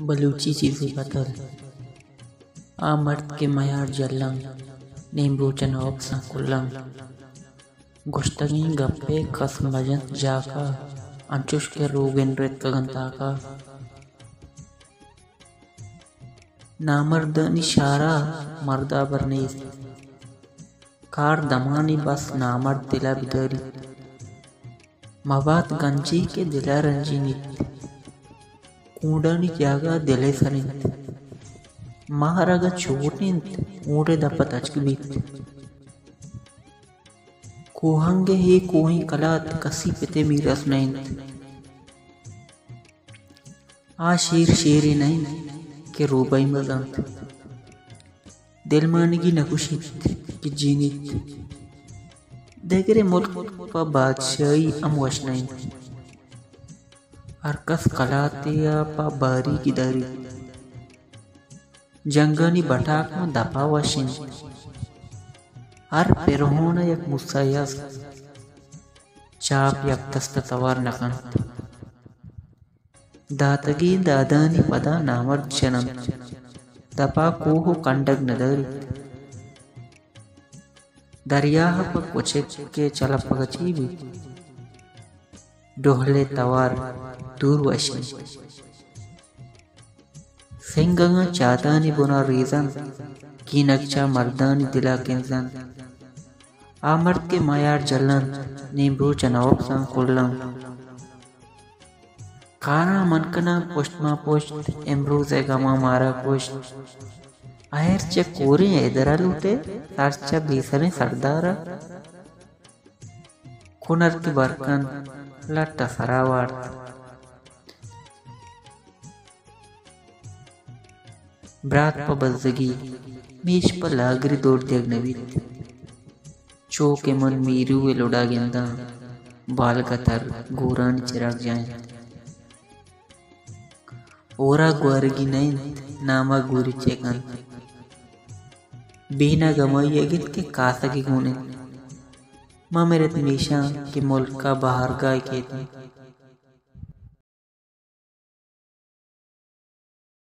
بلوچی چیزے بتل۔ آ مرد کہ میار جلن، نیم روچ ءَ نوکساں کلن۔ گوشتگیں گپے کس مجنت جاکا، انچوش کہ روگن رتکگن تاکا۔ نامردانی شارا مردا بر نیست۔ کار دمانی بس نامرد دلا بداریت۔ مبات گنجے کہ دلا رنجینیت۔ کونڈانی جاگہ دلے سر انت۔ مار اگاں چوٹ انت، اونڈے دپ ءَ تچک بیت۔ کوہنگ ءِ اے کوہیں کلات کسی پتے میراث نہ انت۔ آ شیر شیرے نہ انت کہ روباہی مہ زانت۔ دلمانگی نہ گوشیت کہ جینیت۔ دگرے ملک پہ بادشاہی ہم وش نہ انت۔ ہر کس کلاتے ءَ پہ باریگی داریت۔ جنگانی بٹاک ماں دپا وش انت۔ ہر پرہون ءَ یک موساہے است۔ چاپ یک دست ءَ توار نہ کنت۔ داتگیں دادانی پدا نامرد شر انت۔ دپا کوہ ءُ کنڈگ نہ داریت۔ دریا ءَ پہ کچک ءِ چلپگ ءَ چی بیت؟ ڈہل ءِ توار دور وش انت۔ سنگ اگاں چاتانی بنا ریز انت، کینگ چہ مردانی دل ءَ کنز انت۔ آ مرد کہ میار جل انت، نیم روچ ءَ نوکساں کل انت۔ کاراں من کناں پشت ماں پشت، امروز ءِ گماں مارا کشت۔ آہر چہ کوریں حیدر ءَ لوٹے، سر چہ بے سریں سردار ءَ۔ کنر کہ بر کنت، لٹ ءَ سرا وارت۔ برات پہ بزگی، میش پہ لاگری دور دیگ نہ بیت۔ چو کہ من میرو ءِ لڈا گنداں، بالگتر گورانی چراگ جاینت۔ ہورا گوارگی نہ انت، ناما گوریچے کنت۔ بینا گمائی اگت کہ کاسگی گون انت۔ ما مرت میشاں کہ ملکا بہارگاہ کیت انت۔